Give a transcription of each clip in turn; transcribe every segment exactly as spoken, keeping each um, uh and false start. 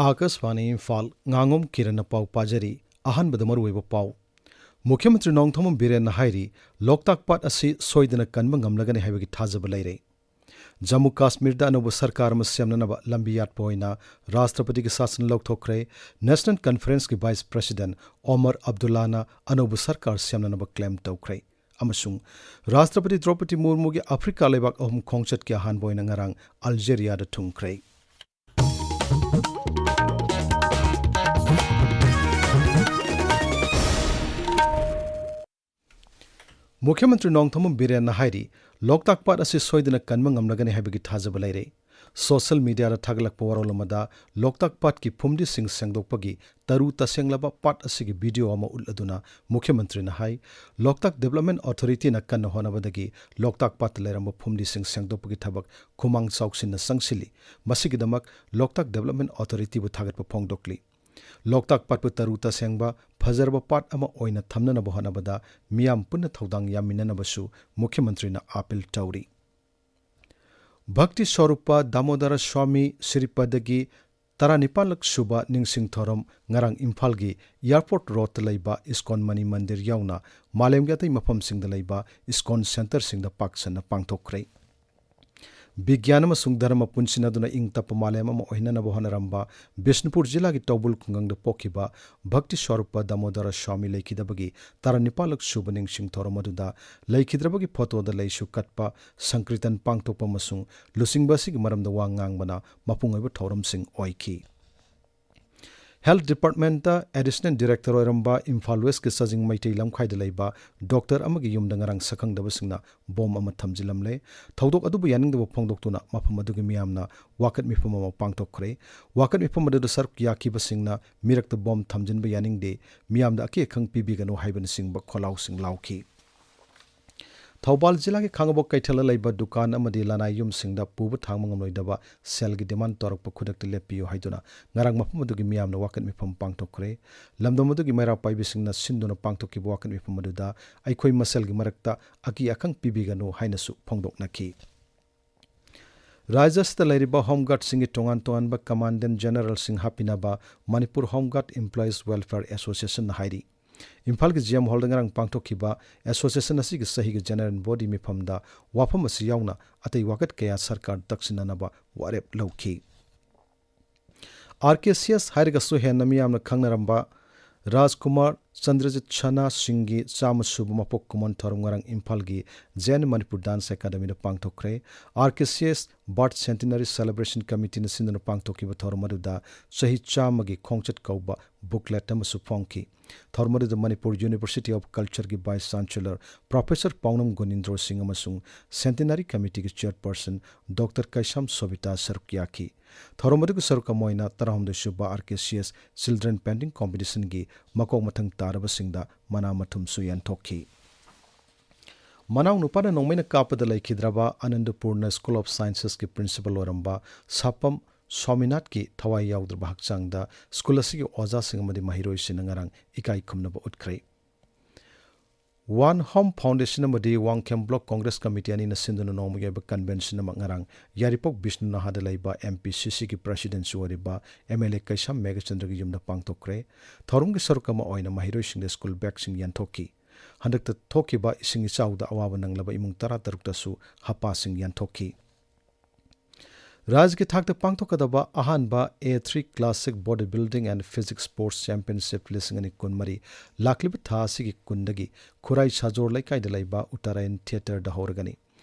ꯑꯥꯀꯥꯁꯕꯥꯅꯤ ꯏꯝꯐꯥꯜ, ꯉꯥꯉꯣꯝ ꯀꯤꯔꯟꯅ ꯄꯥꯎ ꯄꯥꯖꯔꯤ꯫ ꯑꯍꯥꯟꯕꯗ ꯃꯔꯨꯑꯣꯏꯕ ꯄꯥꯎ꯫ ꯃꯨꯈ꯭ꯌ ꯃꯟꯇ꯭ꯔꯤ ꯅꯣꯡꯊꯣꯝꯕꯝ ꯕꯤꯔꯦꯟꯅ ꯍꯥꯏꯔꯤ, ꯂꯣꯛꯇꯥꯛ ꯄꯥꯠ ꯑꯁꯤ ꯁꯣꯏꯗꯅ ꯀꯟꯕ ꯉꯝꯂꯒꯅꯤ ꯍꯥꯏꯕꯒꯤ ꯊꯥꯖꯕ ꯂꯩꯔꯦ꯫ ꯖꯝꯃꯨ ꯀꯥꯁꯃꯤꯔꯗ ꯑꯅꯧꯕ ꯁꯔꯀꯥꯔ ꯑꯃ ꯁꯦꯝꯅꯅꯕ ꯂꯝꯕꯤ ꯌꯥꯠꯄ ꯑꯣꯏꯅ ꯔꯥꯁꯇ꯭ꯔꯄꯇꯤꯒꯤ ꯁꯥꯁꯟ ꯂꯧꯊꯣꯛꯈ꯭ꯔꯦ꯫ ꯅꯦꯁꯅꯦꯜ ꯀꯟꯐꯔꯦꯟꯁꯀꯤ ꯚꯥꯏꯁ ꯄ꯭ꯔꯦꯁꯤꯗꯦꯟꯠ ꯑꯣꯃꯔ ꯑꯕꯗꯨꯜꯂꯥꯅ ꯑꯅꯧꯕ ꯁꯔꯀꯥꯔ ꯁꯦꯝꯅꯅꯕ ꯀ꯭ꯂꯦꯝ ꯇꯧꯈ꯭ꯔꯦ꯫ ꯑꯃꯁꯨꯡ ꯔꯥꯁꯇ꯭ꯔꯄꯇꯤ ꯗ꯭ꯔꯧꯄꯗꯤ ꯃꯨꯔꯃꯨꯒꯤ ꯑꯐ꯭ꯔꯤꯀꯥ ꯂꯩꯕꯥꯛ ꯑꯍꯨꯝ ꯈꯣꯡꯆꯠꯀꯤ ꯑꯍꯥꯟꯕ ꯑꯣꯏꯅ ꯉꯔꯥꯡ ꯑꯜꯖꯦꯔꯤꯌꯥꯗ ꯊꯨꯡꯈ꯭ꯔꯦ꯫ ꯃꯨꯈ꯭ꯌ ꯃꯟꯇ꯭ꯔꯤ ꯅꯣꯡꯊꯣꯝꯕꯝ ꯕꯤꯔꯦꯟꯅ ꯍꯥꯏꯔꯤ, ꯂꯣꯛꯇꯥꯛ ꯄꯥꯠ ꯑꯁꯤ ꯁꯣꯏꯗꯅ ꯀꯟꯕ ꯉꯝꯂꯒꯅꯤ ꯍꯥꯏꯕꯒꯤ ꯊꯥꯖꯕ ꯂꯩꯔꯦ꯫ ꯁꯣꯁꯤꯌꯦꯜ ꯃꯤꯗꯤꯌꯥꯗ ꯊꯥꯒꯠꯂꯛꯄ ꯋꯥꯔꯣꯜ ꯑꯃꯗ ꯂꯣꯛꯇꯥꯛ ꯄꯥꯠꯀꯤ ꯐꯨꯝꯗꯤꯁꯤꯡ ꯁꯦꯡꯗꯣꯛꯄꯒꯤ ꯇꯔꯨ ꯇꯁꯦꯡꯂꯕ ꯄꯥꯠ ꯑꯁꯤꯒꯤ ꯚꯤꯗꯤꯑꯣ ꯑꯃ ꯎꯠꯂꯗꯨꯅ ꯃꯨꯈ꯭ꯌ ꯃꯟꯇ꯭ꯔꯤꯅ ꯍꯥꯏ, ꯂꯣꯛꯇꯥꯛ ꯗꯤꯕꯦꯂꯞꯃꯦꯟꯠ ꯑꯣꯊꯣꯔꯤꯇꯤꯅ ꯀꯟꯅ ꯍꯣꯠꯅꯕꯗꯒꯤ ꯂꯣꯛꯇꯥꯛ ꯄꯥꯠꯇ ꯂꯩꯔꯝꯕ ꯐꯨꯝꯗꯤꯁꯤꯡ ꯁꯦꯡꯗꯣꯛꯄꯒꯤ ꯊꯕꯛ ꯈꯨꯃꯥꯡ ꯆꯥꯎꯁꯤꯟꯅ ꯆꯪꯁꯤꯜꯂꯤ꯫ ꯃꯁꯤꯒꯤꯗꯃꯛ ꯂꯣꯛꯇꯥꯛ ꯗꯤꯕꯦꯂꯞꯃꯦꯟꯠ ꯑꯣꯊꯣꯔꯤꯇꯤꯕꯨ ꯊꯥꯒꯠꯄ ꯐꯣꯡꯗꯣꯛꯂꯤ꯫ ꯂꯣꯛꯇꯥꯛ ꯄꯥꯠꯄꯨ ꯇꯔꯨ ꯇꯁꯦꯡꯕ, ꯐꯖꯔꯕ ꯄꯥꯠ ꯑꯃ ꯑꯣꯏꯅ ꯊꯝꯅꯅꯕ ꯍꯣꯠꯅꯕꯗ ꯃꯤꯌꯥꯝ ꯄꯨꯟꯅ ꯊꯧꯗꯥꯡ ꯌꯥꯃꯤꯟꯅꯅꯕꯁꯨ ꯃꯨꯈ꯭ꯌ ꯃꯟꯇ꯭ꯔꯤꯅ ꯑꯥꯄꯤꯜ ꯇꯧꯔꯤ꯫ ꯚꯛꯇꯤ ꯁ꯭ꯋꯔꯨꯄ ꯗꯥꯃꯣꯗꯔ ꯁ꯭ꯋꯥꯃꯤ ꯁ꯭ꯔꯤꯄꯗꯒꯤ ꯇꯔꯥꯅꯤꯄꯥꯜꯂꯛ ꯁꯨꯕ ꯅꯤꯡꯁꯤꯡ ꯊꯧꯔꯝ ꯉꯔꯥꯡ ꯏꯝꯐꯥꯜꯒꯤ ꯑꯦꯌꯔꯄꯣꯔꯠ ꯔꯣꯗꯇ ꯂꯩꯕ ꯏꯁꯀꯣꯟ ꯃꯅꯤ ꯃꯟꯗꯤꯔ ꯌꯥꯎꯅ ꯃꯥꯂꯦꯝꯒꯤ ꯑꯇꯩ ꯃꯐꯝꯁꯤꯡꯗ ꯂꯩꯕ ꯏꯁꯀꯣꯟ ꯁꯦꯟꯇꯔꯁꯤꯡꯗ ꯄꯥꯛ ꯁꯟꯅ ꯄꯥꯡꯊꯣꯛꯈ꯭ꯔꯦ꯫ ꯕꯤꯒ꯭ꯌꯥꯟ ꯑꯃꯁꯨꯡ ꯙꯔꯃ ꯄꯨꯟꯁꯤꯟꯅꯗꯨꯅ ꯏꯪ ꯇꯞꯄ ꯃꯥꯂꯦꯝ ꯑꯃ ꯑꯣꯏꯍꯟꯅꯅꯕ ꯍꯣꯠꯅꯔꯝꯕ ꯕꯤꯁꯅꯨꯄꯨꯔ ꯖꯤꯂꯥꯒꯤ ꯇꯧꯕꯨꯜ ꯈꯨꯡꯒꯪꯗ ꯄꯣꯛꯈꯤꯕ ꯚꯛꯇꯤ ꯁ꯭ꯋꯔꯨꯄ ꯗꯥꯃꯣꯗꯔ ꯁ꯭ꯋꯥꯃꯤ ꯂꯩꯈꯤꯗꯕꯒꯤ ꯇꯔꯥꯅꯤꯄꯥꯜꯂꯛ ꯁꯨꯕ ꯅꯤꯡꯁꯤꯡ ꯊꯧꯔꯝ ꯑꯗꯨꯗ ꯂꯩꯈꯤꯗ꯭ꯔꯕꯒꯤ ꯐꯣꯇꯣꯗ ꯂꯩꯁꯨ ꯀꯠꯄ, ꯁꯪꯀ꯭ꯔꯤꯇꯟ ꯄꯥꯡꯊꯣꯛꯄ ꯑꯃꯁꯨꯡ ꯂꯨꯆꯤꯡꯕ ꯑꯁꯤꯒꯤ ꯃꯔꯝꯗ ꯋꯥ ꯉꯥꯡꯕꯅ ꯃꯄꯨꯡ ꯑꯣꯏꯕ ꯊꯧꯔꯝꯁꯤꯡ ꯑꯣꯏꯈꯤ꯫ ꯍꯦꯜꯊ ꯗꯤꯄꯥꯔꯠꯃꯦꯟꯠꯇ ꯑꯦꯗꯤꯁꯅꯦꯜ ꯗꯤꯔꯦꯛꯇꯔ ꯑꯣꯏꯔꯝꯕ ꯏꯝꯐꯥꯜ ꯋꯦꯁ꯭ꯠꯀꯤ ꯆꯥꯖꯤꯡ ꯃꯩꯇꯩ ꯂꯝꯈꯥꯏꯗ ꯂꯩꯕ ꯗꯣꯛꯇꯔ ꯑꯃꯒꯤ ꯌꯨꯝꯗ ꯉꯔꯥꯡ ꯁꯛꯈꯪꯗꯕꯁꯤꯡꯅ ꯕꯣꯝ ꯑꯃ ꯊꯝꯖꯤꯜꯂꯝꯂꯦ꯫ ꯊꯧꯗꯣꯛ ꯑꯗꯨꯕꯨ ꯌꯥꯅꯤꯡꯗꯕ ꯐꯣꯡꯗꯣꯛꯇꯨꯅ ꯃꯐꯝ ꯑꯗꯨꯒꯤ ꯃꯤꯌꯥꯝꯅ ꯋꯥꯀꯠ ꯃꯤꯐꯝ ꯑꯃ ꯄꯥꯡꯊꯣꯛꯈ꯭ꯔꯦ꯫ ꯋꯥꯀꯠ ꯃꯤꯐꯝ ꯑꯗꯨꯗ ꯁꯔꯨꯛ ꯌꯥꯈꯤꯕꯁꯤꯡꯅ ꯃꯤꯔꯛꯇ ꯕꯣꯝ ꯊꯝꯖꯤꯟꯕ ꯌꯥꯅꯤꯡꯗꯦ, ꯃꯤꯌꯥꯝꯗ ꯑꯀꯤ ꯑꯈꯪ ꯄꯤꯕꯤꯒꯅꯨ ꯍꯥꯏꯕꯅꯆꯤꯡꯕ ꯈꯣꯜꯂꯥꯎꯁꯤꯡ ꯂꯥꯎꯈꯤ꯫ ꯊꯧꯕꯥꯜ ꯖꯤꯂꯥꯒꯤ ꯈꯥꯉꯕꯣꯛ ꯀꯩꯊꯦꯜꯗ ꯂꯩꯕ ꯗꯨꯀꯥꯟ ꯑꯃꯗꯤ ꯂꯅꯥꯏ ꯌꯨꯝꯁꯤꯡꯗ ꯄꯨꯕ ꯊꯥꯡꯕ ꯉꯝꯂꯣꯏꯗꯕ ꯁꯦꯜꯒꯤ ꯗꯤꯃꯥꯟ ꯇꯧꯔꯛꯄ ꯈꯨꯗꯛꯇ ꯂꯦꯞꯄꯤꯌꯨ ꯍꯥꯏꯗꯨꯅ ꯉꯔꯥꯡ ꯃꯐꯝ ꯑꯗꯨꯒꯤ ꯃꯤꯌꯥꯝꯅ ꯋꯥꯀꯠ ꯃꯤꯐꯝ ꯄꯥꯡꯊꯣꯛꯈ꯭ꯔꯦ꯫ ꯂꯝꯗꯝ ꯑꯗꯨꯒꯤ ꯃꯩꯔꯥ ꯄꯥꯏꯕꯤꯁꯤꯡꯅ ꯁꯤꯟꯗꯨꯅ ꯄꯥꯡꯊꯣꯛꯈꯤꯕ ꯋꯥꯀꯠ ꯃꯤꯐꯝ ꯑꯗꯨꯗ ꯑꯩꯈꯣꯏ ꯃꯁꯦꯜꯒꯤ ꯃꯔꯛꯇ ꯑꯀꯤ ꯑꯈꯪ ꯄꯤꯕꯤꯒꯅꯨ ꯍꯥꯏꯅꯁꯨ ꯐꯣꯡꯗꯣꯛꯅꯈꯤ꯫ ꯔꯥꯖ꯭ꯌ ꯑꯁꯤꯗ ꯂꯩꯔꯤꯕ ꯍꯣꯝ ꯒꯥꯔꯗꯁꯤꯡꯒꯤ ꯇꯣꯉꯥꯟ ꯇꯣꯉꯥꯟꯕ ꯀꯃꯥꯟꯗꯦꯟꯠ ꯖꯦꯅꯔꯦꯜꯁꯤꯡ ꯍꯥꯞꯄꯤꯅꯕ ꯃꯅꯤꯄꯨꯔ ꯍꯣꯝ ꯒꯥꯔꯗ ꯏꯝꯄ꯭ꯂꯣꯌꯤꯁ ꯋꯦꯜꯐꯤꯌꯔ ꯑꯦꯁꯣꯁꯤꯌꯦꯁꯟꯅ ꯍꯥꯏꯔꯤ꯫ ꯏꯝꯐꯥꯜꯒꯤ ꯖꯤ ꯑꯦꯝ ꯍꯣꯜꯗ ꯉꯔꯥꯡ ꯄꯥꯡꯊꯣꯛꯈꯤꯕ ꯑꯦꯁꯣꯁꯤꯌꯦꯁꯟ ꯑꯁꯤꯒꯤ ꯆꯍꯤꯒꯤ ꯖꯦꯅꯔꯦꯜ ꯕꯣꯗꯤ ꯃꯤꯐꯝꯗ ꯋꯥꯐꯝ ꯑꯁꯤ ꯌꯥꯎꯅ ꯑꯇꯩ ꯋꯥꯀꯠ ꯀꯌꯥ ꯁꯔꯀꯥꯔ ꯇꯛꯁꯤꯟꯅꯅꯕ ꯋꯥꯔꯦꯞ ꯂꯧꯈꯤ꯫ ꯑꯥꯔ ꯀꯦ ꯁꯤ ꯑꯦꯁ ꯍꯥꯏꯔꯒꯁꯨ ꯍꯦꯟꯅ ꯃꯤꯌꯥꯝꯅ ꯈꯪꯅꯔꯝꯕ ꯔꯥꯖꯀꯨꯃꯥꯔ ꯆꯟꯗ꯭ꯔꯖꯤꯠ ꯁꯅꯥ ꯁꯤꯡꯒꯤ ꯆꯥꯝꯃ ꯁꯨꯕ ꯃꯄꯣꯛ ꯀꯨꯝꯑꯣꯟ ꯊꯧꯔꯝ ꯉꯔꯥꯡ ꯏꯝꯐꯥꯜꯒꯤ ꯖꯦꯟ ꯃꯅꯤꯄꯨꯔ ꯗꯥꯟꯁ ꯑꯦꯀꯥꯗꯃꯤꯗ ꯄꯥꯡꯊꯣꯛꯈ꯭ꯔꯦ꯫ R K C S birth centenary celebration ꯀꯃꯤꯇꯤꯅ ꯁꯤꯟꯗꯨꯅ ꯄꯥꯡꯊꯣꯛꯈꯤꯕ ꯊꯧꯔꯝ ꯑꯗꯨꯗ ꯆꯍꯤ ꯆꯥꯝꯃꯒꯤ ꯈꯣꯡꯆꯠ ꯀꯧꯕ ꯕꯨꯛꯂꯦꯠ ꯑꯃꯁꯨ ꯐꯣꯡꯈꯤ꯫ ꯊꯧꯔꯝ ꯑꯗꯨꯗ ꯃꯅꯤꯄꯨꯔ ꯌꯨꯅꯤꯚꯔꯁꯤꯇꯤ ꯑꯣꯐ ꯀꯜꯆꯔꯒꯤ ꯚꯥꯏꯁ ꯆꯥꯟꯁꯦꯂꯔ ꯄ꯭ꯔꯣꯐꯦꯁꯔ ꯄꯥꯎꯅꯝ ꯒꯨꯅꯤꯟꯗ꯭ꯔꯣ ꯁꯤꯡ ꯑꯃꯁꯨꯡ ꯁꯦꯟꯇꯤꯅꯔꯤ ꯀꯃꯤꯇꯤꯒꯤ ꯆꯦꯌꯔꯄꯔꯁꯟ ꯗꯣꯛꯇꯔ ꯀꯩꯁꯥꯝ ꯁꯣꯕꯤꯇꯥ ꯁꯔꯨꯛ ꯌꯥꯈꯤ꯫ ꯊꯧꯔꯝ ꯑꯗꯨꯒꯤ ꯁꯔꯨꯛ ꯑꯃ ꯑꯣꯏꯅ ꯇꯔꯥꯍꯨꯝꯗꯣꯏ ꯁꯨꯕ ꯑꯥꯔ ꯀꯦ ꯁꯤ ꯑꯦꯁ ꯆꯤꯜꯗ꯭ꯔꯦꯟ ꯄꯦꯟꯇꯤꯡ ꯀꯣꯝꯄꯤꯇꯤꯁꯟꯒꯤ ꯃꯀꯣꯛ ꯃꯊꯪ ꯇꯥꯔꯕꯁꯤꯡꯗ ꯃꯅꯥ ꯃꯊꯨꯝꯁꯨ ꯌꯦꯟꯊꯣꯛꯈꯤ꯫ ꯃꯅꯥꯎ ꯅꯨꯄꯥꯅ ꯅꯣꯡꯃꯩꯅ ꯀꯥꯞꯄꯗ ꯂꯩꯈꯤꯗ꯭ꯔꯕ ꯑꯅꯟꯗꯄꯨꯔꯅ ꯁ꯭ꯀꯨꯜ ꯑꯣꯐ ꯁꯥꯏꯟꯁꯦꯁꯀꯤ ꯄ꯭ꯔꯤꯟꯁꯤꯄꯜ ꯑꯣꯏꯔꯝꯕ ꯁꯥꯄꯝ ꯁ꯭ꯋꯥꯃꯤꯅꯥꯊꯟꯒꯤ ꯊꯋꯥꯏ ꯌꯥꯎꯗ꯭ꯔꯕ ꯍꯛꯆꯥꯡꯗ ꯁ꯭ꯀꯨꯜ ꯑꯁꯤꯒꯤ ꯑꯣꯖꯥꯁꯤꯡ ꯑꯃꯗꯤ ꯃꯍꯩꯔꯣꯏꯁꯤꯡꯅ ꯉꯔꯥꯡ ꯏꯀꯥꯏ ꯈꯨꯝꯅꯕ ꯎꯠꯈ꯭ꯔꯦ꯫ ꯋꯥꯟ ꯍꯣꯝ ꯐꯥꯎꯟꯗꯦꯁꯟ ꯑꯃꯗꯤ ꯋꯥꯡꯈꯦꯝ ꯕ꯭ꯂꯣꯛ ꯀꯣꯡꯒ꯭ꯔꯦꯁ ꯀꯃꯤꯇꯤ ꯑꯅꯤꯅ ꯁꯤꯟꯗꯨꯅ ꯅꯣꯡꯃꯒꯤ ꯑꯣꯏꯕ ꯀꯟꯚꯦꯟꯁꯟ ꯑꯃ ꯉꯔꯥꯡ ꯌꯥꯏꯔꯤꯄꯣꯛ ꯕꯤꯁꯅꯨ ꯅꯍꯥꯗ ꯂꯩꯕ ꯑꯦꯝ ꯄꯤ ꯁꯤ ꯁꯤꯒꯤ ꯄ꯭ꯔꯁꯤꯗꯦꯟꯁꯨ ꯑꯣꯏꯔꯤꯕ ꯑꯦꯝ ꯑꯦꯜ ꯑꯦ ꯀꯩꯁꯥꯝ ꯃꯦꯘꯆꯟꯗ꯭ꯔꯒꯤ ꯌꯨꯝꯗ ꯄꯥꯡꯊꯣꯛꯈ꯭ꯔꯦ꯫ ꯊꯧꯔꯝꯒꯤ ꯁꯔꯨꯛ ꯑꯃ ꯑꯣꯏꯅ ꯃꯍꯩꯔꯣꯏꯁꯤꯡꯗ ꯁ꯭ꯀꯨꯜ ꯕꯦꯒꯁꯤꯡ ꯌꯦꯟꯊꯣꯛꯈꯤ꯫ ꯍꯟꯗꯛꯇ ꯊꯣꯛꯈꯤꯕ ꯏꯁꯤꯡ ꯏꯆꯥꯎꯗ ꯑꯋꯥꯕ ꯅꯪꯂꯕ ꯏꯃꯨꯡ ꯇꯔꯥ ꯇꯔꯨꯛꯇꯁꯨ ꯍꯞꯄꯥꯁꯤꯡ ꯌꯦꯟꯊꯣꯛꯈꯤ꯫ ꯔꯥꯖ꯭ꯌꯒꯤ ꯊꯥꯛꯇ ꯄꯥꯡꯊꯣꯛꯀꯗꯕ ꯑꯍꯥꯟꯕ ꯑꯦ three Classic Body Building and Physique Sports Championship ꯂꯤꯁꯤꯡ ꯑꯅꯤ ꯀꯨꯟꯃꯔꯤ ꯂꯥꯛꯂꯤꯕ ꯊꯥ ꯑꯁꯤꯒꯤ ꯀꯨꯟꯗꯒꯤ ꯈꯨꯔꯥꯏ ꯁꯥꯖꯣꯔ ꯂꯩꯀꯥꯏꯗ ꯂꯩꯕ ꯎꯠꯇꯔꯥꯌꯟ ꯊꯤꯌꯦꯇꯔꯗ ꯍꯧꯔꯒꯅꯤ꯫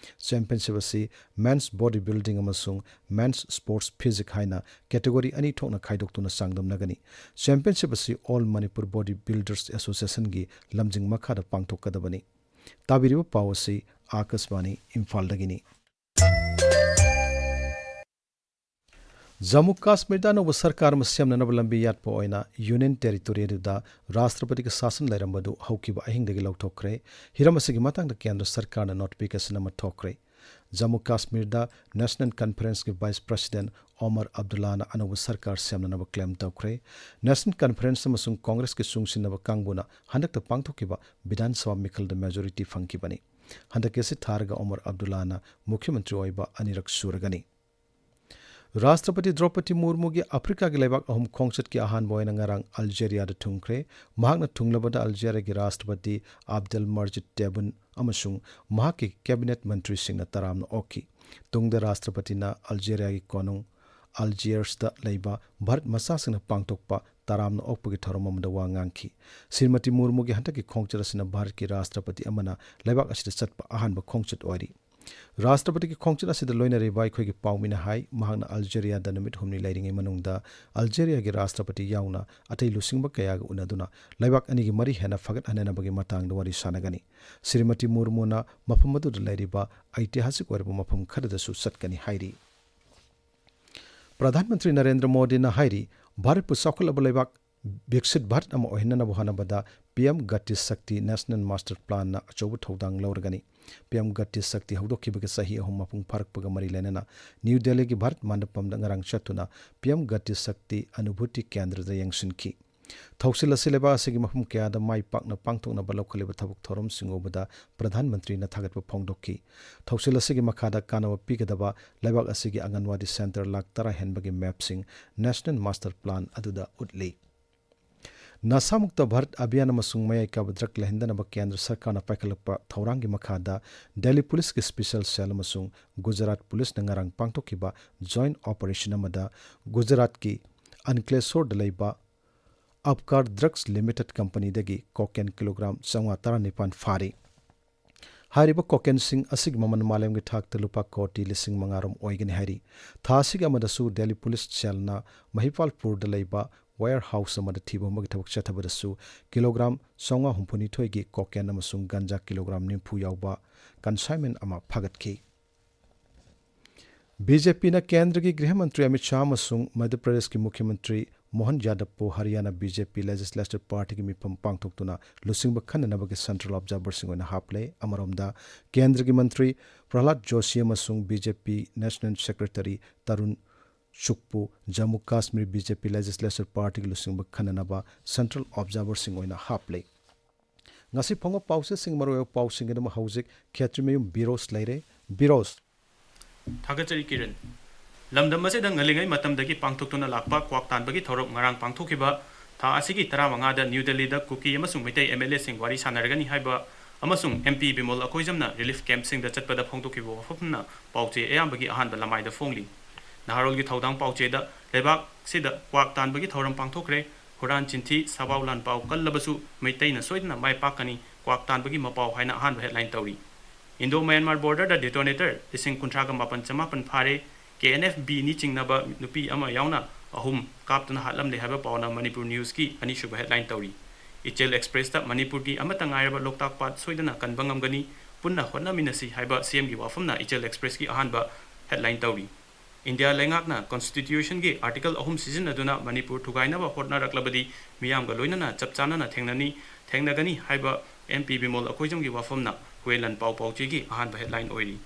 ꯆꯦꯝꯄꯤꯌꯟꯁꯤꯞ ꯑꯁꯤ ꯃꯦꯟꯁ ꯕꯣꯗꯤ ꯕꯤꯜꯗꯤꯡ ꯑꯃꯁꯨꯡ ꯃꯦꯟꯁ ꯁ꯭ꯄꯣꯔꯠꯁ ꯐꯤꯖꯤꯛ ꯍꯥꯏꯅ ꯀꯦꯇꯦꯒꯣꯔꯤ ꯑꯅꯤ ꯊꯣꯛꯅ ꯈꯥꯏꯗꯣꯛꯇꯨꯅ ꯆꯥꯡꯗꯝꯅꯒꯅꯤ꯫ ꯆꯦꯝꯄꯤꯌꯟꯁꯤꯞ ꯑꯁꯤ ꯑꯣꯜ ꯃꯅꯤꯄꯨꯔ ꯕꯣꯗꯤ ꯕꯤꯜꯗꯔꯁ ꯑꯦꯁꯣꯁꯤꯌꯦꯁꯟꯒꯤ ꯂꯝꯖꯤꯡ ꯃꯈꯥꯗ ꯄꯥꯡꯊꯣꯛꯀꯗꯕꯅꯤ꯫ ꯇꯥꯕꯤꯔꯤꯕ ꯄꯥꯎ ꯑꯁꯤ ꯑꯥꯀꯥꯁꯕꯥꯅꯤ ꯏꯝꯐꯥꯜꯗꯒꯤꯅꯤ꯫ ꯖꯝꯃꯨ ꯀꯥꯁꯃꯤꯔꯗ ꯑꯅꯧꯕ ꯁꯔꯀꯥꯔ ꯑꯃ ꯁꯦꯝꯅꯅꯕ ꯂꯝꯕꯤ ꯌꯥꯠꯄ ꯑꯣꯏꯅ ꯌꯨꯅꯤꯌꯟ ꯇꯦꯔꯤꯇꯣꯔꯤ ꯑꯗꯨꯗ ꯔꯥꯁꯇ꯭ꯔꯄꯇꯤꯒꯤ ꯁꯥꯁꯟ ꯂꯩꯔꯝꯕꯗꯨ ꯍꯧꯈꯤꯕ ꯑꯍꯤꯡꯗꯒꯤ ꯂꯧꯊꯣꯛꯈ꯭ꯔꯦ꯫ ꯍꯤꯔꯝ ꯑꯁꯤꯒꯤ ꯃꯇꯥꯡꯗ ꯀꯦꯟꯗ꯭ꯔ ꯁꯔꯀꯥꯔꯅ ꯅꯣꯇꯤꯐꯤꯀꯦꯁꯟ ꯑꯃ ꯊꯣꯛꯈ꯭ꯔꯦ꯫ ꯖꯝꯃꯨ ꯀꯥꯁꯃꯤꯔꯗ ꯅꯦꯁꯅꯦꯜ ꯀꯟꯐꯔꯦꯟꯁꯀꯤ ꯚꯥꯏꯁ ꯄ꯭ꯔꯁꯤꯗꯦꯟꯠ ꯑꯣꯃꯔ ꯑꯕꯗꯨꯜꯂꯥꯅ ꯑꯅꯧꯕ ꯁꯔꯀꯥꯔ ꯁꯦꯝꯅꯅꯕ ꯀ꯭ꯂꯦꯝ ꯇꯧꯈ꯭ꯔꯦ꯫ ꯅꯦꯁꯅꯦꯜ ꯀꯟꯐꯔꯦꯟꯁ ꯑꯃꯁꯨꯡ ꯀꯣꯡꯒ꯭ꯔꯦꯁꯀꯤ ꯆꯨꯡꯁꯤꯟꯅꯕ ꯀꯥꯡꯕꯨꯅ ꯍꯟꯗꯛꯇ ꯄꯥꯡꯊꯣꯛꯈꯤꯕ ꯕꯤꯙꯥꯟ ꯁꯚꯥ ꯃꯤꯈꯜꯗ ꯃꯦꯖꯣꯔꯤꯇꯤ ꯐꯪꯈꯤꯕꯅꯤ꯫ ꯍꯟꯗꯛꯀꯤ ꯑꯁꯤ ꯊꯥꯔꯒ ꯑꯣꯃꯔ ꯑꯕꯗꯨꯜꯂꯥꯅ ꯃꯨꯈ꯭ꯌ ꯃꯟꯇ꯭ꯔꯤ ꯑꯣꯏꯕ ꯑꯅꯤꯔꯛ ꯁꯨꯔꯒꯅꯤ꯫ ꯔꯥꯁꯇ꯭ꯔꯄꯇꯤ ꯗ꯭ꯔꯧꯄꯗꯤ ꯃꯨꯔꯃꯨꯒꯤ ꯑꯐ꯭ꯔꯤꯀꯥꯒꯤ ꯂꯩꯕꯥꯛ ꯑꯍꯨꯝ ꯈꯣꯡꯆꯠꯀꯤ ꯑꯍꯥꯟꯕ ꯑꯣꯏꯅ ꯉꯔꯥꯡ ꯑꯜꯖꯦꯔꯤꯌꯥꯗ ꯊꯨꯡꯈ꯭ꯔꯦ꯫ ꯃꯍꯥꯛꯅ ꯊꯨꯡꯂꯕꯗ ꯑꯜꯖꯦꯔꯤꯌꯥꯒꯤ ꯔꯥꯁꯇ꯭ꯔꯄꯇꯤ ꯑꯕꯗꯦꯜ ꯃꯔꯖꯤꯠ ꯇꯦꯕꯨꯟ ꯑꯃꯁꯨꯡ ꯃꯍꯥꯛꯀꯤ ꯀꯦꯕꯤꯅꯦꯠ ꯃꯟꯇ꯭ꯔꯤꯁꯤꯡꯅ ꯇꯔꯥꯝꯅ ꯑꯣꯛꯈꯤ꯫ ꯇꯨꯡꯗ ꯔꯥꯁꯇ꯭ꯔꯄꯇꯤꯅ ꯑꯜꯖꯦꯔꯤꯌꯥꯒꯤ ꯀꯣꯅꯨꯡ ꯑꯜꯖꯤꯌꯔꯁꯇ ꯂꯩꯕ ꯚꯥꯔꯠ ꯃꯆꯥꯁꯤꯡꯅ ꯄꯥꯡꯊꯣꯛꯄ ꯇꯔꯥꯝꯅ ꯑꯣꯛꯄꯒꯤ ꯊꯧꯔꯝ ꯑꯃꯗ ꯋꯥ ꯉꯥꯡꯈꯤ꯫ ꯁ꯭ꯔꯤꯃꯇꯤ ꯃꯨꯔꯃꯨꯒꯤ ꯍꯟꯗꯛꯀꯤ ꯈꯣꯡꯆꯠ ꯑꯁꯤꯅ ꯚꯥꯔꯠꯀꯤ ꯔꯥꯁꯇ꯭ꯔꯄꯇꯤ ꯑꯃꯅ ꯂꯩꯕꯥꯛ ꯑꯁꯤꯗ ꯆꯠꯄ ꯑꯍꯥꯟꯕ ꯈꯣꯡꯆꯠ ꯑꯣꯏꯔꯤ꯫ ꯔꯥꯁꯇ꯭ꯔꯄꯇꯤꯒꯤ ꯈꯣꯡꯆꯠ ꯑꯁꯤꯗ ꯂꯣꯏꯅꯔꯤꯕ ꯑꯩꯈꯣꯏꯒꯤ ꯄꯥꯎꯃꯤꯅ ꯍꯥꯏ, ꯃꯍꯥꯛꯅ ꯑꯜꯖꯦꯔꯤꯌꯥꯗ ꯅꯨꯃꯤꯠ ꯍꯨꯝꯅꯤ ꯂꯩꯔꯤꯉꯩ ꯃꯅꯨꯡꯗ ꯑꯜꯖꯦꯔꯤꯌꯥꯒꯤ ꯔꯥꯁꯇ꯭ꯔꯄꯇꯤ ꯌꯥꯎꯅ ꯑꯇꯩ ꯂꯨꯆꯤꯡꯕ ꯀꯌꯥꯒ ꯎꯅꯗꯨꯅ ꯂꯩꯕꯥꯛ ꯑꯅꯤꯒꯤ ꯃꯔꯤ ꯍꯦꯟꯅ ꯐꯒꯠꯍꯟꯅꯅꯕꯒꯤ ꯃꯇꯥꯡꯗ ꯋꯥꯔꯤ ꯁꯥꯟꯅꯒꯅꯤ꯫ ꯁ꯭ꯔꯤꯃꯇꯤ ꯃꯨꯔꯃꯨꯅ ꯃꯐꯝ ꯑꯗꯨꯗ ꯂꯩꯔꯤꯕ ꯑꯩꯇꯤꯍꯥꯁꯤꯛ ꯑꯣꯏꯔꯕ ꯃꯐꯝ ꯈꯔꯗꯁꯨ ꯆꯠꯀꯅꯤ ꯍꯥꯏꯔꯤ꯫ ꯄ꯭ꯔꯙꯥꯟ ꯃꯟꯇ꯭ꯔꯤ ꯅꯔꯦꯟꯗ꯭ꯔ ꯃꯣꯗꯤꯅ ꯍꯥꯏꯔꯤ, ꯚꯥꯔꯠꯄꯨ ꯆꯥꯎꯈꯠꯂꯕ ꯂꯩꯕꯥꯛ, ꯕꯤꯛꯁꯤꯠ ꯚꯥꯔꯠ ꯑꯃ ꯑꯣꯏꯍꯟꯅꯕ ꯍꯣꯠꯅꯕꯗ ꯄꯤ ꯑꯦꯝ ꯒꯇꯤ ꯁꯛꯇꯤ ꯅꯦꯁꯅꯦꯜ ꯃꯥꯁꯇꯔ ꯄ꯭ꯂꯥꯟꯅ ꯑꯆꯧꯕ ꯊꯧꯗꯥꯡ ꯂꯧꯔꯒꯅꯤ꯫ ꯄꯤ ꯑꯦꯝ ꯒꯇꯤ ꯁꯛꯇꯤ ꯍꯧꯗꯣꯛꯈꯤꯕꯒꯤ ꯆꯍꯤ ꯑꯍꯨꯝ ꯃꯄꯨꯡ ꯐꯥꯔꯛꯄꯒ ꯃꯔꯤ ꯂꯩꯅꯅ ꯅ꯭ꯌꯨ ꯗꯦꯜꯂꯤꯒꯤ ꯚꯥꯔꯠ ꯃꯟꯗꯄꯝꯗ ꯉꯔꯥꯡ ꯆꯠꯇꯨꯅ ꯄꯤ ꯑꯦꯝ ꯒꯇꯤ ꯁꯛꯇꯤ ꯑꯅꯨꯚꯨꯇꯤ ꯀꯦꯟꯗ꯭ꯔꯗ ꯌꯦꯡꯁꯤꯟꯈꯤ꯫ ꯊꯧꯁꯤꯜ ꯑꯁꯤ ꯂꯩꯕꯥꯛ ꯑꯁꯤꯒꯤ ꯃꯐꯝ ꯀꯌꯥꯗ ꯃꯥꯏ ꯄꯥꯛꯅ ꯄꯥꯡꯊꯣꯛꯅꯕ ꯂꯧꯈꯠꯂꯤꯕ ꯊꯕꯛ ꯊꯧꯔꯝꯁꯤꯡ ꯎꯕꯗ ꯄ꯭ꯔꯙꯥꯟ ꯃꯟꯇ꯭ꯔꯤꯅ ꯊꯥꯒꯠꯄ ꯐꯣꯡꯗꯣꯛꯈꯤ꯫ ꯊꯧꯁꯤꯜ ꯑꯁꯤꯒꯤ ꯃꯈꯥꯗ ꯀꯥꯟꯅꯕ ꯄꯤꯒꯗꯕ ꯂꯩꯕꯥꯛ ꯑꯁꯤꯒꯤ ꯑꯪꯒꯟꯋꯥꯗꯤ ꯁꯦꯟꯇꯔ ꯂꯥꯈ ꯇꯔꯥ ꯍꯦꯟꯕꯒꯤ ꯃꯦꯞꯁꯤꯡ ꯅꯦꯁꯅꯦꯜ ꯃꯥꯁꯇꯔ ꯄ꯭ꯂꯥꯟ ꯑꯗꯨꯗ ꯎꯠꯂꯤ꯫ ꯅꯁꯥꯃꯨꯛꯇ ꯚꯥꯔꯠ ꯑꯚꯤꯌꯥꯟ ꯑꯃꯁꯨꯡ ꯃꯌꯥꯏ ꯀꯥꯕ ꯗ꯭ꯔꯒ ꯂꯩꯍꯟꯗꯅꯕ ꯀꯦꯟꯗ꯭ꯔ ꯁꯔꯀꯥꯔꯅ ꯄꯥꯏꯈꯠꯂꯛꯄ ꯊꯧꯔꯥꯡꯒꯤ ꯃꯈꯥꯗ ꯗꯦꯜꯂꯤ ꯄꯨꯂꯤꯁꯀꯤ ꯁ꯭ꯄꯦꯁꯦꯜ ꯁꯦꯜ ꯑꯃꯁꯨꯡ ꯒꯨꯖꯔꯥꯠ ꯄꯨꯂꯤꯁꯅ ꯉꯔꯥꯡ ꯄꯥꯡꯊꯣꯛꯈꯤꯕ ꯖꯣꯏꯟꯠ ꯑꯣꯄꯔꯦꯁꯟ ꯑꯃꯗ ꯒꯨꯖꯔꯥꯠꯀꯤ ꯑꯟꯀ꯭ꯂꯦꯁꯣꯔꯗ ꯂꯩꯕ ꯑꯞꯀꯥꯔ ꯗ꯭ꯔꯒꯁ ꯂꯤꯃꯤꯇꯦꯗ ꯀꯝꯄꯅꯤꯗꯒꯤ ꯀꯣꯀꯦꯟ ꯀꯤꯂꯣꯒ꯭ꯔꯥꯝ ꯆꯥꯝꯃꯉꯥ ꯇꯔꯥꯅꯤꯄꯥꯟ ꯐꯥꯔꯤ꯫ ꯍꯥꯏꯔꯤꯕ ꯀꯣꯀꯦꯟꯁꯤꯡ ꯑꯁꯤꯒꯤ ꯃꯃꯜ ꯃꯥꯂꯦꯝꯒꯤ ꯊꯥꯛꯇ ꯂꯨꯄꯥ ꯀꯣꯇꯤ ꯂꯤꯁꯤꯡ ꯃꯉꯥ ꯔꯣꯝ ꯑꯣꯏꯒꯅꯤ ꯍꯥꯏꯔꯤ꯫ ꯊꯥ ꯑꯁꯤꯒꯤ ꯑꯃꯗꯁꯨ ꯗꯦꯜꯂꯤ ꯄꯨꯂꯤꯁ ꯁꯦꯜꯅ ꯃꯍꯤꯄꯥꯜꯄꯨꯔꯗ ꯂꯩꯕ ꯋꯦꯌꯔ ꯍꯥꯎꯁ ꯑꯃꯗ ꯊꯤꯕ ꯍꯨꯝꯕꯒꯤ ꯊꯕꯛ ꯆꯠꯊꯕꯗꯁꯨ ꯀꯤꯂꯣꯒ꯭ꯔꯥꯝ ꯆꯥꯝꯃꯉꯥ ꯍꯨꯝꯐꯨꯅꯤꯊꯣꯏꯒꯤ ꯀꯣꯀꯦꯟ ꯑꯃꯁꯨꯡ ꯒꯟꯖꯥ ꯀꯤꯂꯣꯒ꯭ꯔꯥꯝ ꯅꯤꯐꯨ ꯌꯥꯎꯕ ꯀꯟꯁꯥꯏꯟꯃꯦꯟ ꯑꯃ ꯐꯥꯒꯠꯈꯤ꯫ ꯕꯤ ꯖꯦ ꯄꯤꯅ ꯀꯦꯟꯗ꯭ꯔꯒꯤ ꯒ꯭ꯔꯤꯍ ꯃꯟꯇ꯭ꯔꯤ ꯑꯃꯤꯠ ꯁꯥꯍ ꯑꯃꯁꯨꯡ ꯃꯙ꯭ꯌ ꯄ꯭ꯔꯗꯦꯁꯀꯤ ꯃꯨꯈ꯭ꯌ ꯃꯟꯇ꯭ꯔꯤ ꯃꯣꯍꯟ ꯌꯥꯗꯕꯄꯨ ꯍꯔꯤꯌꯥꯅꯥ ꯕꯤ ꯖꯦ ꯄꯤ ꯂꯦꯖꯤꯁꯂꯦꯆꯔ ꯄꯥꯔꯇꯤꯒꯤ ꯃꯤꯐꯝ ꯄꯥꯡꯊꯣꯛꯇꯨꯅ ꯂꯨꯆꯤꯡꯕ ꯈꯟꯅꯅꯕꯒꯤ ꯁꯦꯟꯇ꯭ꯔꯦꯜ ꯑꯣꯕꯖꯥꯔꯚꯔꯁꯤꯡ ꯑꯣꯏꯅ ꯍꯥꯞꯂꯦ꯫ ꯑꯃꯔꯣꯝꯗ, ꯀꯦꯟꯗ꯭ꯔꯒꯤ ꯃꯟꯇ꯭ꯔꯤ ꯄ꯭ꯔꯍꯂꯥꯗ ꯖꯣꯁꯤ ꯑꯃꯁꯨꯡ B J P national secretary Tarun ꯆꯨꯛꯄꯨ Jammu Kashmir B J P legislature ꯄꯥꯔꯇꯤꯒꯤ ꯂꯨꯆꯤꯡꯕ ꯈꯟꯅꯅꯕ ꯁꯦꯟꯇ꯭ꯔꯦꯜ ꯑꯣꯕꯖꯥꯔꯚꯔꯁꯤꯡ ꯑꯣꯏꯅ ꯍꯥꯞꯂꯦ꯫ ꯉꯁꯤ ꯐꯣꯡꯕ ꯄꯥꯎꯆꯦꯁꯤꯡ, ꯃꯔꯨꯑꯣꯏꯕ ꯄꯥꯎꯁꯤꯡꯒꯤꯗꯃꯛ ꯍꯧꯖꯤꯛ ꯈꯦꯇ꯭ꯔꯤꯃꯌꯨꯝ ꯕꯤꯔꯣꯁ ꯂꯩꯔꯦ꯫ ꯕꯤꯔꯣꯁ꯫ ꯊꯥꯒꯠꯆꯔꯤ ꯀꯤꯔꯟ꯫ ꯂꯝꯗꯝ ꯑꯁꯤꯗ ꯉꯜꯂꯤꯉꯩ ꯃꯇꯝꯗꯒꯤ ꯄꯥꯡꯊꯣꯛꯇꯨꯅ ꯂꯥꯛꯄ ꯀ꯭ꯋꯥꯛ ꯇꯥꯟꯕꯒꯤ ꯊꯧꯔꯝ ꯉꯔꯥꯡ ꯄꯥꯡꯊꯣꯛꯈꯤꯕ ꯊꯥ ꯑꯁꯤꯒꯤ ꯇꯔꯥꯃꯉꯥꯗ ꯅ꯭ꯌꯨ ꯗꯦꯜꯂꯤꯗ ꯀꯨꯀꯤ ꯑꯃꯁꯨꯡ ꯃꯩꯇꯩ ꯑꯦꯝ ꯑꯦꯜ ꯑꯦꯁꯤꯡ ꯋꯥꯔꯤ ꯁꯥꯟꯅꯔꯒꯅꯤ ꯍꯥꯏꯕ ꯑꯃꯁꯨꯡ ꯑꯦꯝ ꯄꯤ ꯕꯤꯃꯣꯜ ꯑꯀꯣꯏꯖꯝꯅ ꯔꯤꯂꯤꯐ ꯀꯦꯝꯞꯁꯤꯡꯗ ꯆꯠꯄꯗ ꯐꯣꯡꯗꯣꯛꯈꯤꯕ ꯋꯥꯐꯝꯅ ꯄꯥꯎꯆꯦ ꯑꯌꯥꯝꯕꯒꯤ ꯑꯍꯥꯟꯕ ꯂꯃꯥꯏꯗ ꯐꯣꯡꯂꯤ꯫ ꯅꯍꯥꯔꯣꯜꯒꯤ ꯊꯧꯗꯥꯡ ꯄꯥꯎꯆꯦꯗ ꯂꯩꯕꯥꯛꯁꯤꯗ ꯀ꯭ꯋꯥꯛ ꯇꯥꯟꯕꯒꯤ ꯊꯧꯔꯝ ꯄꯥꯡꯊꯣꯛꯈ꯭ꯔꯦ, ꯍꯨꯔꯥꯟ ꯆꯤꯟꯊꯤ, ꯁꯥꯕꯥꯎ ꯂꯥꯟꯄꯥꯎ ꯀꯜꯂꯕꯁꯨ ꯃꯩꯇꯩꯅ ꯁꯣꯏꯗꯅ ꯃꯥꯏ ꯄꯥꯛꯀꯅꯤ, ꯀ꯭ꯋꯥꯛ ꯇꯥꯟꯕꯒꯤ ꯃꯄꯥꯎ ꯍꯥꯏꯅ ꯑꯍꯥꯟꯕ ꯍꯦꯗꯂꯥꯏꯟ ꯇꯧꯔꯤ꯫ ꯏꯟꯗꯣ ꯃꯌꯥꯟꯃꯥꯔ ꯕꯣꯔꯗꯔꯗ ꯗꯤꯇꯣꯅꯦꯇꯔ ꯂꯤꯁꯤꯡ ꯀꯨꯟꯊ꯭ꯔꯥꯒ ꯃꯥꯄꯟ ꯆꯃꯥꯄꯟ ꯐꯥꯔꯦ, ꯀꯦ ꯑꯦꯟ ꯑꯦꯐ ꯕꯤꯅꯤ ꯆꯤꯡꯅꯕ ꯅꯨꯄꯤ ꯑꯃ ꯌꯥꯎꯅ ꯑꯍꯨꯝ ꯀꯥꯞꯇꯨꯅ ꯍꯥꯠꯂꯝꯂꯦ ꯍꯥꯏꯕ ꯄꯥꯎꯅ ꯃꯅꯤꯄꯨꯔ ꯅ꯭ꯌꯨꯁꯀꯤ ꯑꯅꯤꯁꯨꯕ ꯍꯦꯗꯂꯥꯏꯟ ꯇꯧꯔꯤ꯫ ꯏꯆꯦꯜ ꯑꯦꯛꯁꯄ꯭ꯔꯦꯁꯇ ꯃꯅꯤꯄꯨꯔꯒꯤ ꯑꯃꯠꯇ ꯉꯥꯏꯔꯕ ꯂꯣꯛꯇꯥꯛ ꯄꯥꯠ ꯁꯣꯏꯗꯅ ꯀꯟꯕ ꯉꯝꯒꯅꯤ, ꯄꯨꯟꯅ ꯍꯣꯠꯅꯃꯤꯟꯅꯁꯤ ꯍꯥꯏꯕ ꯁꯤ ꯑꯦꯝꯒꯤ ꯋꯥꯐꯝꯅ ꯏꯆꯦꯜ ꯑꯦꯛꯁꯄ꯭ꯔꯦꯁꯀꯤ ꯑꯍꯥꯟꯕ ꯍꯦꯗꯂꯥꯏꯟ ꯇꯧꯔꯤ꯫ ꯏꯟꯗꯤꯌꯥ ꯂꯩꯉꯥꯛꯅ ꯀꯣꯟꯁꯇꯤꯇ꯭ꯌꯨꯁꯟꯒꯤ ꯑꯥꯔꯇꯤꯀꯜ ꯑꯍꯨꯝ ꯁꯤꯖꯤꯟꯅꯗꯨꯅ ꯃꯅꯤꯄꯨꯔ ꯊꯨꯒꯥꯏꯅꯕ ꯍꯣꯠꯅꯔꯛꯂꯕꯗꯤ ꯃꯤꯌꯥꯝꯒ ꯂꯣꯏꯅꯅ ꯆꯞ ꯆꯥꯅꯅ ꯊꯦꯡꯅꯅꯤ, ꯊꯦꯡꯅꯒꯅꯤ ꯍꯥꯏꯕ ꯑꯦꯝ ꯄꯤ ꯕꯤꯃꯣꯜ ꯑꯀꯣꯏꯖꯝꯒꯤ ꯋꯥꯐꯝꯅ ꯍꯨꯌꯦꯟ ꯂꯥꯟꯄꯥꯎ ꯄꯥꯎꯆꯦꯒꯤ ꯑꯍꯥꯟꯕ ꯍꯦꯗꯂꯥꯏꯟ ꯑꯣꯏꯔꯤ꯫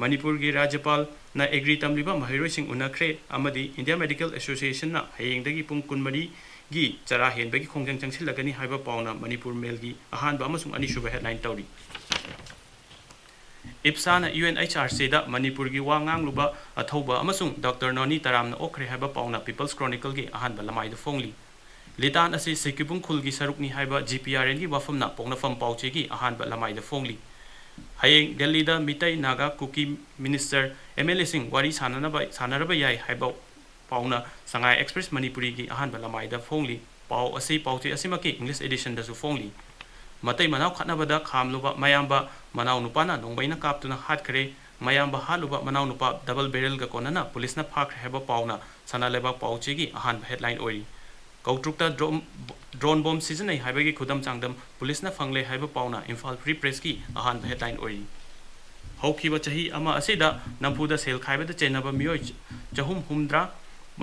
ꯃꯅꯤꯄꯨꯔꯒꯤ ꯔꯥꯖ꯭ꯌꯄꯥꯜꯅ ꯑꯦꯒ꯭ꯔꯤ ꯇꯝꯂꯤꯕ ꯃꯍꯩꯔꯣꯏꯁꯤꯡ ꯎꯅꯈ꯭ꯔꯦ ꯑꯃꯗꯤ ꯏꯟꯗꯤꯌꯥ ꯃꯦꯗꯤꯀꯦꯜ ꯑꯦꯁꯣꯁꯤꯌꯦꯁꯟꯅ ꯍꯌꯦꯡꯗꯒꯤ ꯄꯨꯡ ꯀꯨꯟꯃꯔꯤꯒꯤ ꯆꯔꯥ ꯍꯦꯟꯕꯒꯤ ꯈꯣꯡꯖꯪ ꯆꯪꯁꯤꯜꯂꯒꯅꯤ ꯍꯥꯏꯕ ꯄꯥꯎꯅ ꯃꯅꯤꯄꯨꯔ ꯃꯦꯜꯒꯤ ꯑꯍꯥꯟꯕ ꯑꯃꯁꯨꯡ ꯑꯅꯤꯁꯨꯕ ꯍꯦꯗꯂꯥꯏꯟ ꯇꯧꯔꯤ꯫ ꯏꯞꯁꯥꯅ ꯌꯨ ꯑꯦꯟ ꯑꯩꯆ ꯑꯥꯔ ꯁꯤꯗ ꯃꯅꯤꯄꯨꯔꯒꯤ ꯋꯥ ꯉꯥꯡꯂꯨꯕ ꯑꯊꯧꯕ ꯑꯃꯁꯨꯡ ꯗꯣꯛꯇꯔ ꯅꯣꯅꯤ ꯇꯔꯥꯝꯅ ꯑꯣꯛꯈ꯭ꯔꯦ ꯍꯥꯏꯕ ꯄꯥꯎꯅ ꯄꯤꯄꯜꯁ ꯀ꯭ꯔꯣꯅꯤꯀꯜꯒꯤ ꯑꯍꯥꯟꯕ ꯂꯃꯥꯏꯗ ꯐꯣꯡꯂꯤ꯫ ꯂꯤꯇꯥꯟ ꯑꯁꯤ ꯁꯤꯀꯤꯕꯨꯡ ꯈꯨꯜꯒꯤ ꯁꯔꯨꯛꯅꯤ ꯍꯥꯏꯕ ꯖꯤ ꯄꯤ ꯑꯥꯔ ꯑꯦꯟꯒꯤ ꯋꯥꯐꯝꯅ ꯄꯣꯛꯅꯐꯝ ꯄꯥꯎꯆꯦꯒꯤ ꯑꯍꯥꯟꯕ ꯂꯃꯥꯏꯗ ꯐꯣꯡꯂꯤ꯫ ꯍꯌꯦꯡ ꯗꯦꯜꯂꯤꯗ ꯃꯤꯇꯩ, ꯅꯥꯒꯥ, ꯀꯨꯀꯤ ꯃꯤꯅꯤꯁꯇꯔ, ꯑꯦꯝ ꯑꯦꯜ ꯑꯦꯁꯤꯡ ꯋꯥꯔꯤ ꯁꯥꯟꯅꯅꯕ, ꯁꯥꯟꯅꯔꯕ ꯌꯥꯏ ꯍꯥꯏꯕ ꯄꯥꯎꯅ ꯁꯉꯥꯏ ꯑꯦꯛꯁꯄ꯭ꯔꯦꯁ ꯃꯅꯤꯄꯨꯔꯤꯒꯤ ꯑꯍꯥꯟꯕ ꯂꯃꯥꯏꯗ ꯐꯣꯡꯂꯤ꯫ ꯄꯥꯎ ꯑꯁꯤ ꯄꯥꯎꯆꯦ ꯑꯁꯤꯃꯛꯀꯤ ꯏꯪꯂꯤꯁ ꯑꯦꯗꯤꯁꯟꯗꯁꯨ ꯐꯣꯡꯂꯤ꯫ ꯃꯇꯩ ꯃꯅꯥꯎ ꯈꯠꯅꯕꯗ ꯈꯥꯝꯂꯨꯕ ꯃꯌꯥꯝꯕ ꯃꯅꯥꯎ ꯅꯨꯄꯥꯅ ꯅꯣꯡꯃꯩꯅ ꯀꯥꯞꯇꯨꯅ ꯍꯥꯠꯈ꯭ꯔꯦ꯫ ꯃꯌꯥꯝꯕ ꯍꯥꯠꯂꯨꯕ ꯃꯅꯥꯎ ꯅꯨꯄꯥ ꯗꯕꯜ ꯕꯦꯔꯦꯜꯒ ꯀꯣꯟꯅꯅ ꯄꯨꯂꯤꯁꯅ ꯐꯥꯈ꯭ꯔꯦ ꯍꯥꯏꯕ ꯄꯥꯎꯅ ꯁꯅꯥ ꯂꯩꯕꯥꯛ ꯄꯥꯎꯆꯦꯒꯤ ꯑꯍꯥꯟꯕ ꯍꯦꯗꯂꯥꯏꯟ ꯑꯣꯏꯔꯤ꯫ ꯀꯧꯇ꯭ꯔꯨꯛꯇ ꯗ꯭ꯔꯣꯟ, ꯗ꯭ꯔꯣꯟ ꯕꯣꯝ ꯁꯤꯖꯤꯟꯅꯩ ꯍꯥꯏꯕꯒꯤ ꯈꯨꯗꯝ ꯆꯥꯡꯗꯝ ꯄꯨꯂꯤꯁꯅ ꯐꯪꯂꯦ ꯍꯥꯏꯕ ꯄꯥꯎꯅ ꯏꯝꯐꯥꯜ ꯐ꯭ꯔꯤ ꯄ꯭ꯔꯦꯁꯀꯤ ꯑꯍꯥꯟꯕ ꯍꯦꯗꯂꯥꯏꯟ ꯑꯣꯏꯔꯤ꯫ ꯍꯧꯈꯤꯕ ꯆꯍꯤ ꯑꯃ ꯑꯁꯤꯗ ꯅꯝꯐꯨꯗ ꯁꯦꯜ ꯈꯥꯏꯕꯗ ꯆꯦꯟꯅꯕ ꯃꯤꯑꯣꯏ ꯆꯍꯨꯝ ꯍꯨꯝꯗ꯭ꯔꯥ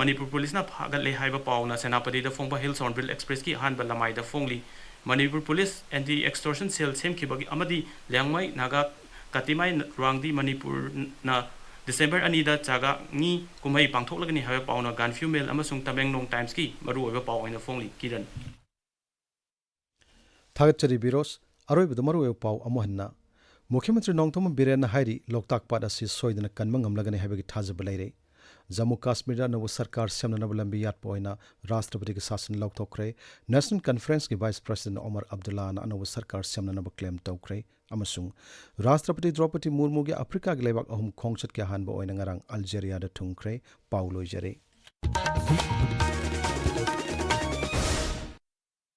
ꯃꯅꯤꯄꯨꯔ ꯄꯨꯂꯤꯁꯅ ꯐꯥꯒꯠꯂꯦ ꯍꯥꯏꯕ ꯄꯥꯎꯅ ꯁꯦꯅꯥꯄꯇꯤꯗ ꯐꯣꯡꯕ ꯍꯤꯜꯁ ꯍꯣꯔꯟꯕꯤꯜ ꯑꯦꯛꯁꯄ꯭ꯔꯦꯁꯀꯤ ꯑꯍꯥꯟꯕ ꯂꯃꯥꯏꯗ ꯐꯣꯡꯂꯤ꯫ ꯃꯅꯤꯄꯨꯔ ꯄꯨꯂꯤꯁ ꯑꯦꯟꯇꯤ ꯑꯦꯛꯁꯇꯣꯔꯁꯟ ꯁꯦꯜ ꯁꯦꯝꯈꯤꯕꯒꯤ ꯑꯃꯗꯤ ꯂꯤꯌꯥꯡꯃꯩ ꯅꯥꯒꯥ ꯀꯥꯇꯤꯃꯥꯏ ꯔꯥꯡꯗꯤ ꯃꯅꯤꯄꯨꯔꯅ ꯗꯤꯁꯦꯝꯕꯔ ꯑꯅꯤꯗ ꯆꯥꯒꯥꯡꯉꯤ ꯀꯨꯝꯍꯩ ꯄꯥꯡꯊꯣꯛꯂꯒꯅꯤ ꯍꯥꯏꯕ ꯄꯥꯎꯅ ꯒꯥꯟꯐꯤꯌꯨ ꯃꯦꯜ ꯑꯃꯁꯨꯡ ꯇꯃꯦꯡꯂꯣꯡ ꯇꯥꯏꯝꯁꯀꯤ ꯃꯔꯨꯑꯣꯏꯕ ꯄꯥꯎ ꯑꯣꯏꯅ ꯐꯣꯡꯂꯤ꯫ ꯀꯤꯔꯟ꯫ ꯊꯥꯒꯠꯆꯔꯤ ꯕꯤꯔꯣꯁ꯫ ꯑꯔꯣꯏꯕꯗ ꯃꯔꯨꯑꯣꯏꯕ ꯄꯥꯎ ꯑꯃꯨꯛ ꯍꯟꯅ꯫ ꯃꯨꯈ꯭ꯌ ꯃꯟꯇ꯭ꯔꯤ ꯅꯣꯡꯊꯣꯝꯕꯝ ꯕꯤꯔꯦꯟꯅ ꯍꯥꯏꯔꯤ, ꯂꯣꯛꯇꯥꯛ ꯄꯥꯠ ꯑꯁꯤ ꯁꯣꯏꯗꯅ ꯀꯟꯕ ꯉꯝꯂꯒꯅꯤ ꯍꯥꯏꯕꯒꯤ ꯊꯥꯖꯕ ꯂꯩꯔꯦ꯫ ꯖꯝꯃꯨ ꯀꯥꯁꯃꯤꯔꯗ ꯑꯅꯧꯕ ꯁꯔꯀꯥꯔ ꯁꯦꯝꯅꯅꯕ ꯂꯝꯕꯤ ꯌꯥꯠꯄ ꯑꯣꯏꯅ ꯔꯥꯁꯇ꯭ꯔꯄꯇꯤꯒꯤ ꯁꯥꯁꯟ ꯂꯧꯊꯣꯛꯈ꯭ꯔꯦ꯫ ꯅꯦꯁꯅꯦꯜ ꯀꯟꯐꯔꯦꯟꯁꯀꯤ ꯚꯥꯏꯁ ꯄ꯭ꯔꯁꯤꯗꯦꯟꯠ ꯑꯣꯃꯔ ꯑꯕꯗꯨꯜꯂꯥꯅ ꯑꯅꯧꯕ ꯁꯔꯀꯥꯔ ꯁꯦꯝꯅꯅꯕ ꯀ꯭ꯂꯦꯝ ꯇꯧꯈ꯭ꯔꯦ꯫ ꯑꯃꯁꯨꯡ ꯔꯥꯁꯇ꯭ꯔꯄꯇꯤ ꯗ꯭ꯔꯧꯄꯗꯤ ꯃꯨꯔꯃꯨꯒꯤ ꯑꯐ꯭ꯔꯤꯀꯥꯒꯤ ꯂꯩꯕꯥꯛ ꯑꯍꯨꯝ ꯈꯣꯡꯆꯠꯀꯤ ꯑꯍꯥꯟꯕ ꯑꯣꯏꯅ ꯉꯔꯥꯡ ꯑꯜꯖꯦꯔꯤꯌꯥꯗ ꯊꯨꯡꯈ꯭ꯔꯦ꯫ ꯄꯥꯎ ꯂꯣꯏꯖꯔꯦ꯫